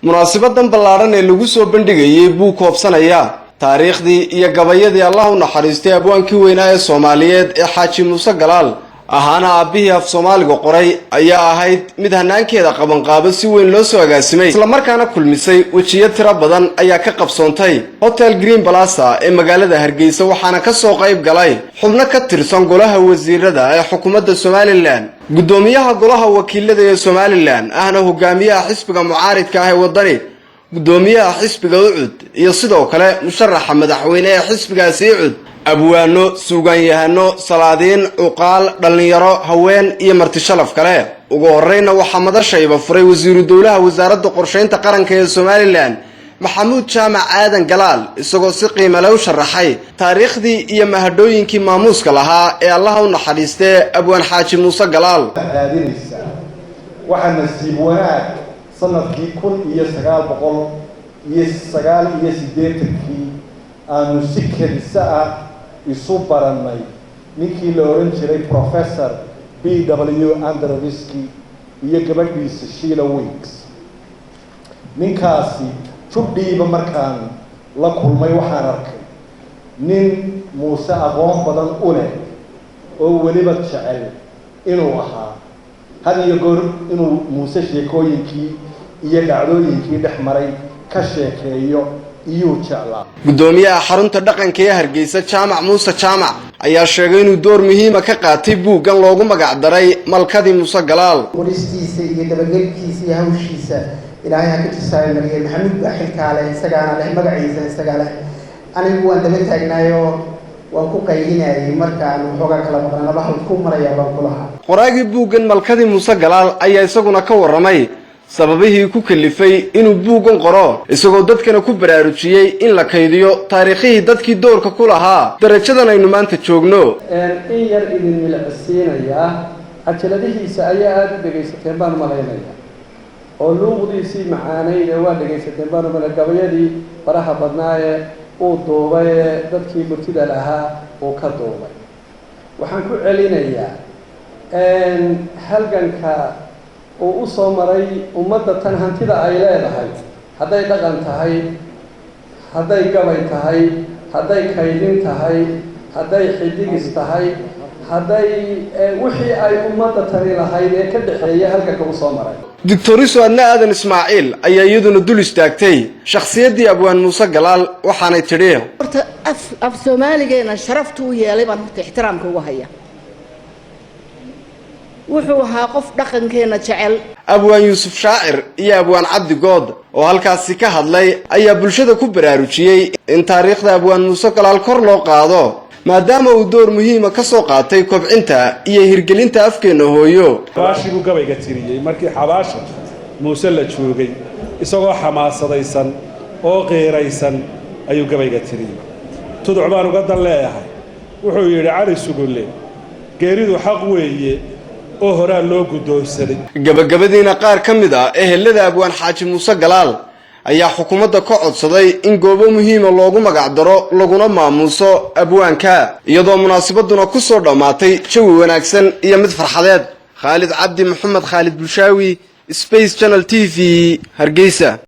Munaasibadan ballaadhan ee lagu soo bandhigayay buu koobsanaya taariikhdii iyo gabayadii Allah u naxariistay abwaankii weynaa ee Soomaaliyeed ee Xaaji Muuse Galaal, ahaana aabbihii af Soomaaliga qoray, ayaa ahayd mid hanaankeeda qabanqaabo si weyn loo soo agaasimay, islamarkaana kulmisay wejiyo tiro badan, ayaa ka qabsoontay Hotel Green Plaza ee magaalada Hargeysa. Waxaana ka soo qayb galay xubno ka tirsan golaha wasiirada ee xukuumadda Somaliland, guddoomiyaha golaha wakiilada ee Somaliland ahna hogaamiyaha xisbiga mucaaridka ah ee Wadani, guddoomiyaha xisbiga UCID iyo sidoo kale musharaxa madaxweyne ee xisbigaasi UCID, abwaano, suugaanyahano, salaadiin, cuqaal, dhallinyaro, haween iyo marti sharaf kale. Ugu horreynna waxaa madashayba furay wasiiru dowlaha Wasaaradda Qorshaynta Qaranka ee Somaliland, Maxamuud Jaamac Aadan Galaal, isagoo si qiimale u sharaxay taariikhdii iyo mahadhooyinkii maamuuska lahaa ee Allaha u naxariistee abwaan Xaaji Muuse Galaal. Raadinaysaa waxaa nasiib wanaag sanadkii 1989-kii aanu si kedisa ah isu barannay ninkii la odhan jiray Professor B. W. Andrzejewski iyo gabadhiisa Sheila Weeks. Ninkaasi jubdhiiba markaan la kulmay, waxaan arkay nin Muuse aqoon badan u leh oo weliba jecel inuu ahaa had iyo goor inuu Muuse sheekooyinkii iyo dhacdooyinkii dhex maray ka sheekeeyo iyuu jeclaa. Guddoomiyaha xarunta dhaqanka ee Hargeysa, Jaamac Muuse Jaamac, ayaa sheegay inuu door muhiima ka qaatay buuggan loogu magac daray Malkadii Muuse Galaal. Qoristiisa iyo dabagelkiisa iyo hawshiisa Ilaahay ha ka tusaayo mariyay. Maxamuud baa xilkaa leh, isagaana leh, magaciisa isagaa leh. Anigu waan daba taagnaayoo waan ku qaylinayay markaan waxoogaa kala maqnanaba, halkuu marayaa baan ku lahaa. Qoraagii buuggan Malkadii Muuse Galaal ayaa isaguna ka warramay sababihii ku kalifay inuu buuggan qoro, isagoo dadkana ku baraarujiyey in la kaydiyo taariikhihii dadkii doorka ku lahaa darajadan aynu maanta joogno. In yar idin milicsiinayaa, cajaladihiisa ayaa aada u dhegaysateen baan malaynaya, oo luuqdiisii macaanayd ee waa dhegaysateen baan umalay, gabayadii faraha badnaa ee uu duubay ee dadkii murtida lahaa uu ka duubay. Waxaan ku celinayaa halganka uu u soo maray ummadda tan hantida ay leedahay, hadday dhaqan tahay, hadday gabay tahay, hadday kaydin tahay, hadday xidigis tahay, hadday wixii ay ummadda tani lahayd ee ka dhexeeya halganka u soo maray. Doctoriso Adna Aadan Ismaaciil ayaa iyaduna dul istaagtay shakhsiyaddii abwaan Muuse Galaal, waxaanay tidhi: Horta af Soomaaligeena sharaftu u yeelay baan horta ixtiraamka uga haya. Wuxuu ahaa qof dhaqankeenna jecel. Abwaan Yuusuf Shaacir iyo abwaan Cabdi Good oo halkaasi ka hadlay ayaa bulshada ku baraarujiyey in taariikhda abwaan Muuse Galaal kor loo qaado, maadaama uu door muhiima ka soo qaatay kobcinta iyo hirgelinta afkeenna hooyo. Xabaashii buu gabayga tiriyey markii xabaasha Muuse la joogay, isagoo xamaasadaysan oo qiiraysan ayuu gabayga tiriyey. Tuduc baan uga dan leeyahay. Wuxuu yidhi Cali Sugulle: "Geeridu xaq weeye oo horaa loo guddoonsaday." Gabagabadiina qaar ka mid ah ehelada abwaan Xaaji Muuse Galaal ayaa xukuumadda ka codsaday in goobo muhiima loogu magac daro laguna maamuuso abwaanka, iyadoo munaasabaduna ku soo dhammaatay jawi wanaagsan iyo mid farxadeed. Khaalid Cabdi Maxamed, Khaalid Bulshaawi, Space Channel TV, Hargeysa.